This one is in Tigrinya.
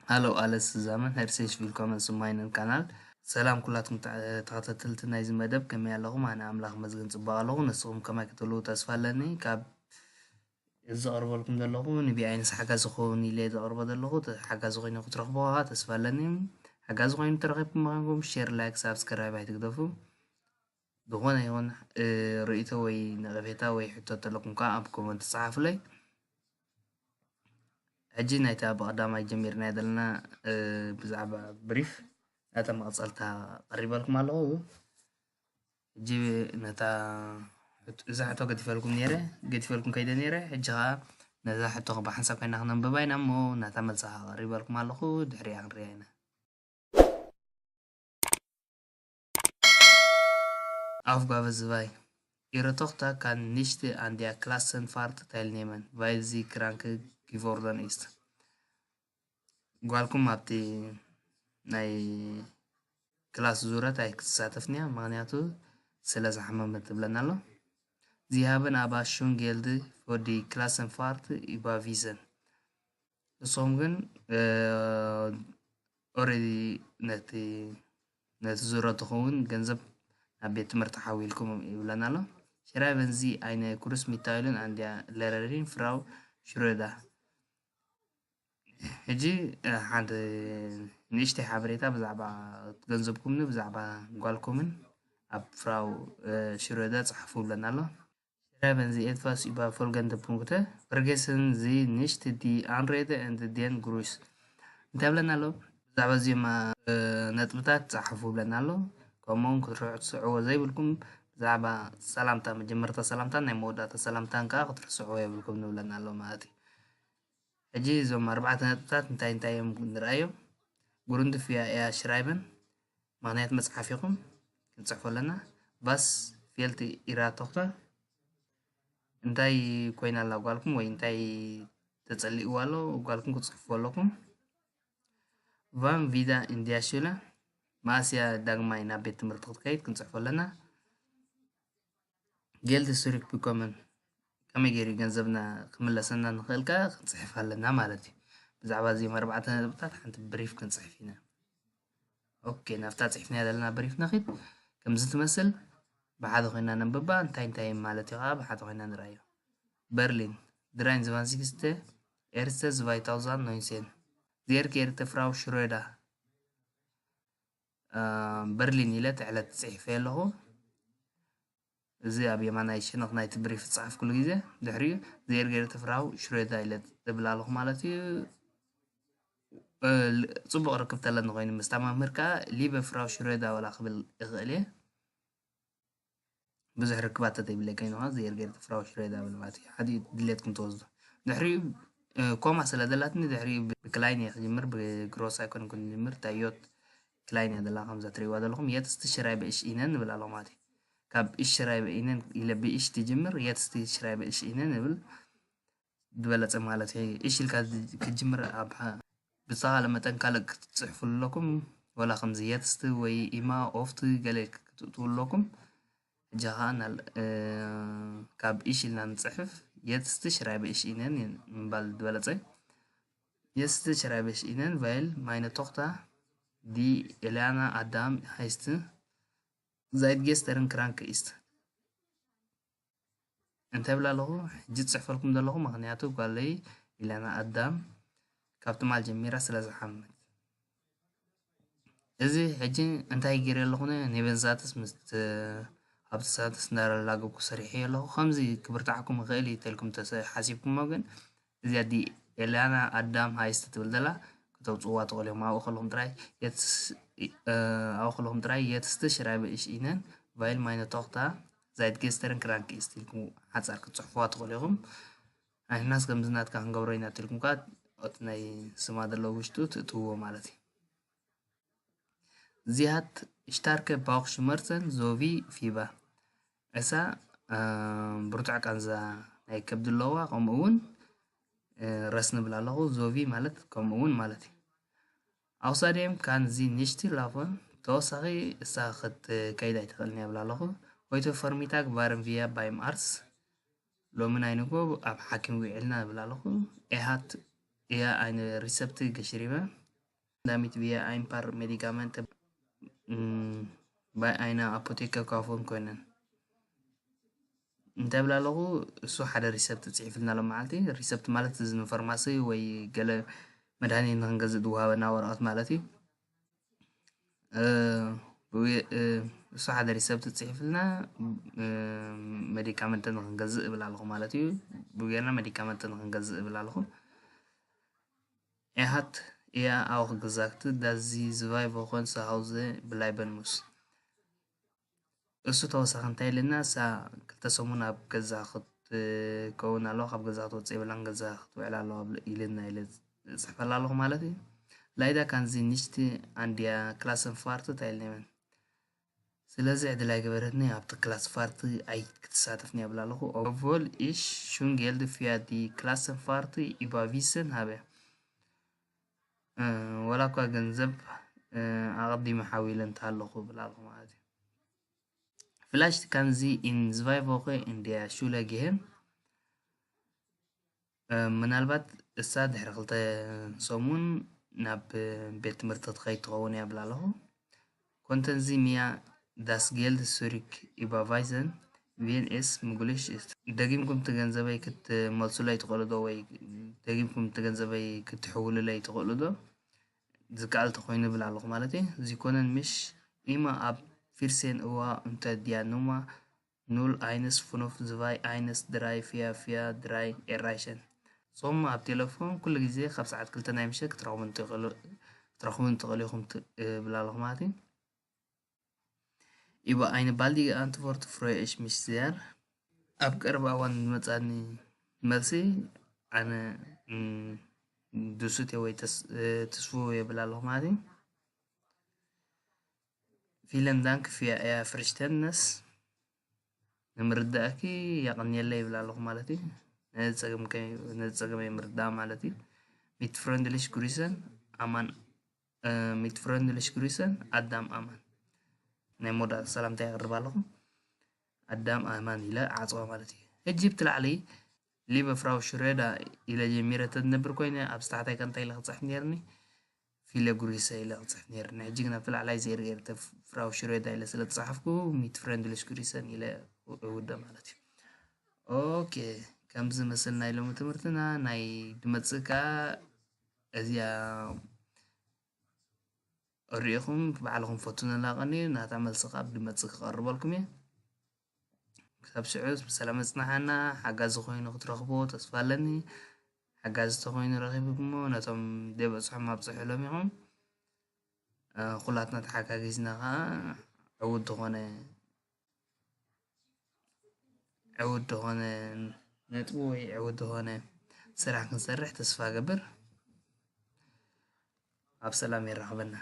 Hallo alle zusammen, herzlich willkommen zu meinem Kanal. ሰላም ኩላትኩም ተዓ- ተኸታተልቲ ናይዚ መደብ፣ ከመይ ኣለኹም? ኣነ ኣምላኽ መስገን ጽቡቕ ኣለኹ። ንስኹም ከማይ ክትህልዉ ተስፋ ኣለኒ። ካብ እዚ ዘቕርበልኩም ዘለኹ ንቢኣይንስ ሓጋዚ ክኸውን ኢለ ዘቕርቦ ዘለኹ፣ ተ- ሓጋዚ ኮይኑ ክትረኽቦ ከዓ ተስፋ ኣለኒ። ሓጋዚ ኮይኑ ተረኺብኩም ምዃንኩም ሼር፣ ላይክ፣ ሳብስክራይብ ኣይትግደፉ። ዝኾነ ይኹን እ፣ ርእይቶ ወይ ነቐፌታ ወይ ሕቶ ተለኩም ከዓ ኣብ ኮመንት ጸሓፉለይ። ሕጂ ናይታ ብቐዳማይ ጀሚርናያ ዘለና እ፣ ብዛዕባ ብሪፍ ናታ መቐጸልታ ቀሪበልኩም ኣለኹ። ሕጂ ነታ ሕቶ- እዛ ሕቶ ገዲፈልኩም ነይረ፣ ገዲፈልኩም ከይደ ነይረ። ሕጂ ከዓ ነዛ ሕቶ ብሓንሳብ ኮይና ክነንብባ ኢና እሞ ናታ መልሳ ቀሪበልኩም ኣለኹ። ድሕሪኣ ክንሪኣ ኢና። Aufgabe zwei. Ihre Tochter kann nicht an der Klassenfahrt teilnehmen, weil sie krank geworden ist. ጓልኩም ኣብቲ ናይ ክላስ ዙረት ኣይክትሳተፍን እያ፣ ምኽንያቱ ስለ ዝሓመመት ትብለና ኣሎ። Sie haben aber schon Geld für die Klassenfahrt überwiesen. ንስኹም ግን ኦሬዲ ነቲ ነቲ ዙረት ዝኸውን ገንዘብ ናብ ቤት ትምህርቲ ሓዊልኩም ይብለና ኣሎ። Schreiben Sie eine Kurzmitteilung an der Lehrerin, Frau Schröder. ሕጂ እ፣ ሓንቲ ንእሽተይ ሓበሬታ ብዛዕባ ገንዘብኩምን ብዛዕባ ጓልኩምን ኣብ ፍራው ሽሮዳ ጸሓፉ ይብለና ኣሎ። Schreiben Sie etwas über folgende Punkte. Vergessen Sie nicht die Anrede und den Gruß. እንታይ ይብለና ኣሎ? ብዛዕባ እዚኦም እ፣ ነጥብታት ጸሓፉ ይብለና ኣሎ። ከምኡ እውን ክትርስዕዎ ዘይብልኩም ብዛዕባ ሰላምታ፣ መጀመርታ ሰላምታን ናይ መወዳእታ ሰላምታን ከዓ ክትርስዕዎ የብልኩም ንብለና ኣሎ ማለት እዩ። ሕጂ እዞም ኣርባዕተ ነጥብታት እንታይ እንታይ እዮም ንርኣዮም። Grund für ihr Schreiben፣ ምኽንያት መጽሓፊኹም ክንጽሕፎ ኣለና። Was fehlt Ihrer Tochter፣ እንታይ ኮይና ኣላ ጓልኩም ወይ እንታይ ተጸሊእዋ ኣሎ ጓልኩም ክትጽሕፉ ኣለኩም። Wann wieder in der Schule፣ መኣስ እያ ዳግማይ ናብ ቤት ትምህርቲ ክትከይድ ክንጽሕፎ ኣለና። Geld zurückbekommen፣ ከመይ ገይሩ ገንዘብና ክምለሰና ንኽእል ከኣ ክንጽሕፍ ኣለና ማለት እዩ። ብዛዕባ እዚኦም ኣርባዕተ ነጥብታት ሓንቲ ብሪፍ ክንጽሕፍ ኢና። ኦኬ፣ ናብታ ጽሒፍናያ ዘለና ብሪፍ ንኺድ። ከምዚ ትመስል ብሓደ ኮይና ነንብባ፣ እንታይ እንታይ ማለት እዩ ከኣ ብሓደ ኮይና ንርኣዮ። በርሊን፣ dreiundzwanzigste erste zweitausendneunzehn። Sehr geehrte Frau Schröder፣ እ፣ በርሊን ኢለ እቲ ዕለት ጽሒፈ ኣለኹ። እዚ ኣብ የማናይ ሸነኽ ናይቲ ብሪፍ ዝጸሓፍኩሉ ግዜ፣ ድሕሪኡ Sehr geehrte Frau Schröder ኢለ እብል ኣለኹ ማለት እዩ። እ፣ ል-፣ ጽቡቕ ርክብ ተለኒ ኮይኑ ምስታ መምህር ከኣ Liebe Frau Schröder ወላ ክብል እኽእል እየ። ብዙሕ ርክባት ተዘይብለይ ኮይኑ ከኣ Sehr geehrte Frau Schröder እብል ማለት እዩ። ሓዲ ድሌትኩም ትወስዱ። ድሕሪኡ እ፣ ኮማ ስለ ዘላትኒ ድሕሪኡ ብ-፣ ብክላይን እየ ክጅምር፣ ብግሮስ ኣይኮንኩን ዝጅምር፣ እታ ዮት ክላይን እያ ዘላ ከምዛ ትርእይዋ ዘለኹም። Jetzt schreibe ich Ihnen እብል ኣለኹ ማለት እዩ። ካብ ich schreibe Ihnen ኢለ ብ ich ትጅምር፣ Jetzt schreibe ich Ihnen እብል ዝበለጸ ማለት እዩ። Ich ኢልካ ዝ-፣ ክጅምር ኣብ ሓ-፣ ብዝተኻለ መጠን ካልእ ክትጽሕፉ ኣለኩም፣ ወላ ከምዚ jetzt ወይ immer oft ገለ ክትእትዉ ኣለኩም። ሕጂ ኸኣ ናል-፣ እ፣ ካብ ich ኢልና ንጽሕፍ፣ Jetzt schreibe ich Ihnen ምባል ዝበለጸ። Jetzt schreibe ich Ihnen, weil meine Tochter, die Eliana Adam heißt, seit gestern krank ist. እንታይ እብል ኣለኹ? ሕጂ ዝጽሕፈልኩም ዘለኹ፣ ምኽንያቱ ጓለይ ኢላና ኣዳም ካብ ትማል ጀሚራ ስለ ዝሓመት። እዚ ሕጂ እንታይ ገይረ ኣለኹ? ነ-፣ ኔቨን ሳትስ ምስ ት-፣ ኣብቲ ሳትስ እንዳላገብኩ ሰሪሐ ኣለኹ። ከምዚ ክብርታዕኩም ይኽእል እዩ ተልኩም ተሰ-፣ ሓሲብኩሞ፣ ግን እዚኣ ዲ ኤልያና ኣዳም ሃይስት ትብል ዘላ ከተውጽእዋ ትኽእሉ እዮም። ኣብኡ ከለኹም ጥራይ የትስ-፣ እ፣ ኣብኡ ከለኹም ጥራይ የትስቲ ሽራይበ እሽ ኢነን ቫይል ማይነ ቶኽታ ዛይት ጌስተርን ክራንክ ኢስት ኢልኩም ሓጻር ክትጽሕፉዋ ትኽእሉ ኢኹም። ኣይሕናስ ከምዚ ናትካ ክንገብሮ ኢና ትልኩም ከኣ እቲ ናይ ስማ ዘለዎ ውሽጡ ትእትውዎ ማለት እዩ። ዚሃት ሽታርከ ባውክ ሽመርተን ዞቪ ፊባ እሳ፣ እ፣ ብርቱዕ ቃንዛ ናይ ከብዲ ኣለዋ፣ ከምኡ እውን፣ እ፣ ረስ ንብል ኣለኹ። ዞቪ ማለት ከምኡ እውን ማለት እዩ። ኣውሳዴም ካን ዚ ንሽቲ ላፎን ተወሳኺ እሳ ክትከይድ ኣይትኽእልን እያ እብል ኣለኹ። ሆይቶ ፈርሚታግ ቫረን ቪያ ባይም ኣርስ ሎሚ ናይ ንጎ ኣብ ሓኪም ውዒልና እብል ኣለኹ። ኤሃት እያ ኣይነ ሪሰፕት ገሽሪበ damit wir ein paar Medikamente bei einer Apotheke kaufen können. እንታይ ብላ ኣለኹ? እሱ ሓደ ሪሰፕት ፅሒፍልና ኣሎ ማለት እዩ። ሪሰፕት ማለት እዚ ንፋርማሲ ወይ ገለ መድሃኒት ንክንገዝእ ዝወሃበና ወረቐት ማለት እዩ። እሱ ሓደ ሪሰፕት ፅሒፍልና መዲካመንት ንክንገዝእ እብል ኣለኹ ማለት እዩ። ብጌርና መዲካመንት ንክንገዝእ እብል ኣለኹ። Er hat er auch gesagt, dass sie zwei Wochen zu Hause bleiben muss. እሱ ተወሳኺ እንታይ ኢልና? እሳ ክልተ ሰሙን ኣብ ገዛ ክትከውን ኣለዋ፣ ካብ ገዛ ክትወፅእ የብላን፣ ገዛ ክትውዕል ኣለዋ ኢልና ኢለ ዝፅሕፈላ ኣለኹ ማለት እዩ። Leider kann sie nicht an der Klassenfahrt teilnehmen. ስለዚ ዕድል ኣይገበረትኒ፣ ኣብቲ ክላስ ፋርቲ ኣይክትሳተፍን እያ ብላ ኣለኹ። Obwohl ich schon Geld für die Klassenfahrt überwiesen habe. ወላ እኳ ገንዘብ ኣቐዲመ ሓዊለ እንተሃለኹ ብላ ኣለኹ ማለት እዩ። Vielleicht kann sie in zwei Wochen in der Schule gehen. ምናልባት እሳ ድሕሪ ክልተ ሰሙን ናብ ቤት ትምህርቲ ትኸይድ ትኸውን እያ ብላ ኣለኹ። Konnten Sie mir das Geld zurück überweisen, wenn es möglich ist? ደጊምኩም እቲ ገንዘበይ ክትመልሱለይ ትኽእሉ ዶ? ወይ ደጊምኩም እቲ ገንዘበይ ክትሕውሉለይ ትኽእሉ ዶ? ዝከኣል ተኾይኑ ብል ኣለኹ ማለት እዩ። Sie können mich immer ab vierzehn Uhr unter der Nummer null eins fünf zwei eins drei vier vier drei erreichen. ሶም ኣብ ቴሌፎን ኩሉ ግዜ ካብ ሰዓት ክልተ ናይ ምሸት ክትረኽቡን ትኽእሉ ኢኹም ብል ኣለኹ ማለት እዩ። Über eine baldige Antwort freue ich mich sehr. ኣብ ቀረባ እዋን ዝመጻኒ መልሲ ኣነ ድሱት ወይ ተስፉ የብል ኣለኹ ማለት እዩ። Vielen Dank für Ihr Verständnis. ንምርዳእኪ የቐንየለይ ይብል ኣለኹ ማለት እዩ። ነዚ ጸገመይ ምርዳእ ማለት እዩ። Mit freundlichen Grüßen ኣማን። Mit freundlichen Grüßen ኣዳም ኣማን። ናይ መወዳእታ ሰላምታ የቕርብ ኣለኹ። ኣዳም ኣማን ኢለ ዓጽዋ ማለት እዩ። ሕጂ ብቲ ላዕሊ Liebe Frau Schröder ኢለ ጀሚረ ተዝነብር ኮይነ፣ ኣብ ታሕታይ ከ እንታይ ኢለ ክጽሕፍ ነይርኒ? Viele Grüße ኢለ ክጽሕፍ ነይርኒ። ሕጂ ግን ኣብቲ ላዕላይ ዘይርኢ Frau Schröder ኢለ ስለ ዝጸሓፍኩ Mit freundlichen Grüßen ኢለ እውደ ማለት እዩ። ኦኬ፣ ከምዚ መስል ናይ ሎሚ ትምህርትና። ናይ ድመጽእ ከኣ እዚኣ ሪኢኹም ባዕልኹም ፈትኑላ ቀንዩ። ናታ መልሲ ከኣ ብድመጽእ ክቐርበልኩም እየ። ክሳብ ሽዑ ብሰላም ኣጽንሓና። ሓጋዚ ኮይኑ ክትረኽቦ ተስፋ ኣለኒ። ሓጋዚ ተኾይኑ ረኺብኩሞ ነቶም ዘይበጽሖም ኣብጽሑሎም ኢኹም። ኩላትና ተሓጋጊዝና ከኣ ዕዉት ዝኾነ ዕዉት ዝኾነ ነጥቢ ወይ ዕዉት ዝኾነ ስራሕ ክንሰርሕ ተስፋ እገብር። ኣብ ሰላም የራኽበና።